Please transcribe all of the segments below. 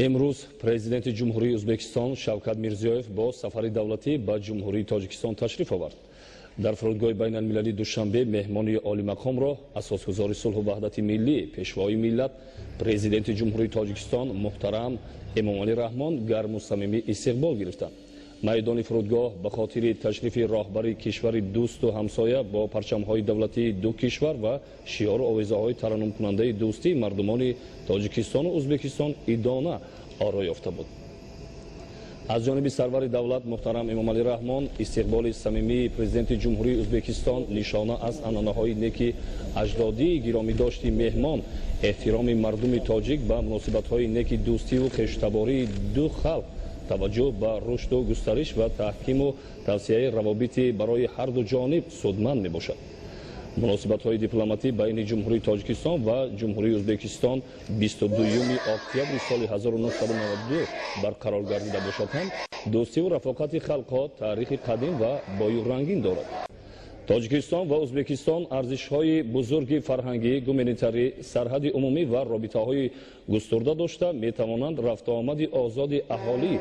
Имрӯз Президенти Ҷумҳурии Ӯзбекистон Шавкат Мирзиёев бо сафари давлатӣ ба Ҷумҳурии Тоҷикистон ташриф овард. Дар фурудгоҳи байналмилалии Душанбе меҳмони олимақомро асосгузори сулҳу ваҳдати миллӣ, Пешвои миллат, Президенти Ҷумҳурии Тоҷикистон муҳтарам Эмомалӣ Раҳмон гарму самимӣ истиқбол гирифтанд. Майдони фурудгоҳ ба хотири ташрифи роҳбари кишвари дӯсту ҳамсоя бо парчамҳои давлатии ду кишвар ва шиору овезаҳои тараннумкунандаи дӯстии мардумони Тоҷикистону Ӯзбекистон идона оро ёфта буд. Аз ҷониби сарвари давлат муҳтарам Эмомалӣ Раҳмон истиқболи самимии Президенти Ҷумҳурии Ӯзбекистон нишона аз анъанаҳои неки аҷдодии гиромидошти меҳмон, эҳтироми мардуми тоҷик ба муносибатҳои неки дӯстиву хештабории ду халқ, таваҷҷӯҳ ба рушду густариш ва таҳкиму тавсеаи равобити барои ҳарду ҷониб судманд мебошад. Муносибатҳои дипломатӣ байни Ҷумҳурии Тоҷикистон ва Ҷумҳурии Ӯзбекистон 22 октябри соли 1992 барқарор гардида бошад ҳам, дӯстиву рафоқати халқҳо таърихи қадим ва бою рангин дорад. Тоҷикистон ва Ӯзбекистон арзишҳои бузурги фарҳангӣ, гуманитарӣ, сарҳади умумӣ ва робитаҳои густурда дошта метавонанд рафтуомади озоди аҳолӣ,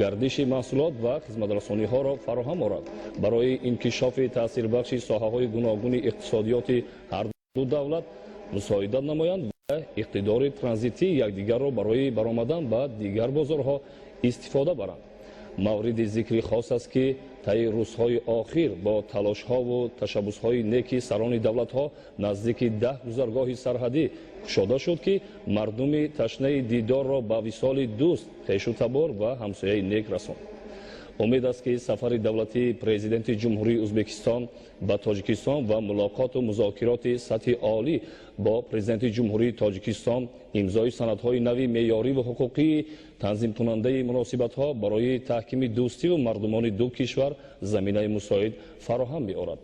гардиши маҳсулот ва хизматрасониҳоро фароҳам оранд, барои инкишофи таъсирбахши соҳаҳои гуногуни иқтисодиёти ҳар ду давлат мусоидат намоянд ва иқтидори транзитии якдигарро барои баромадан ба дигар бозорҳо истифода баранд. Мавриди зикри хос аст, ки таи рӯзҳои охир бо талошҳову ташаббусҳои неки сарони давлатҳо наздики 10 гузаргоҳи сарҳадӣ кушода шуд, ки мардуми ташнаи дидорро ба висоли дӯст, хешу табор ва ҳамсояи нек расонд. Умед аст, ки сафари давлатии Президенти Ҷумҳурии Ӯзбекистон ба Тоҷикистон ва мулоқоту музокироти сатҳи олӣ бо Президенти Ҷумҳурии Тоҷикистон, имзои санадҳои нави меъёриву ҳуқуқии танзимкунандаи муносибатҳо барои таҳкими дӯстиву мардумони ду кишвар заминаи мусоид фароҳам меорад.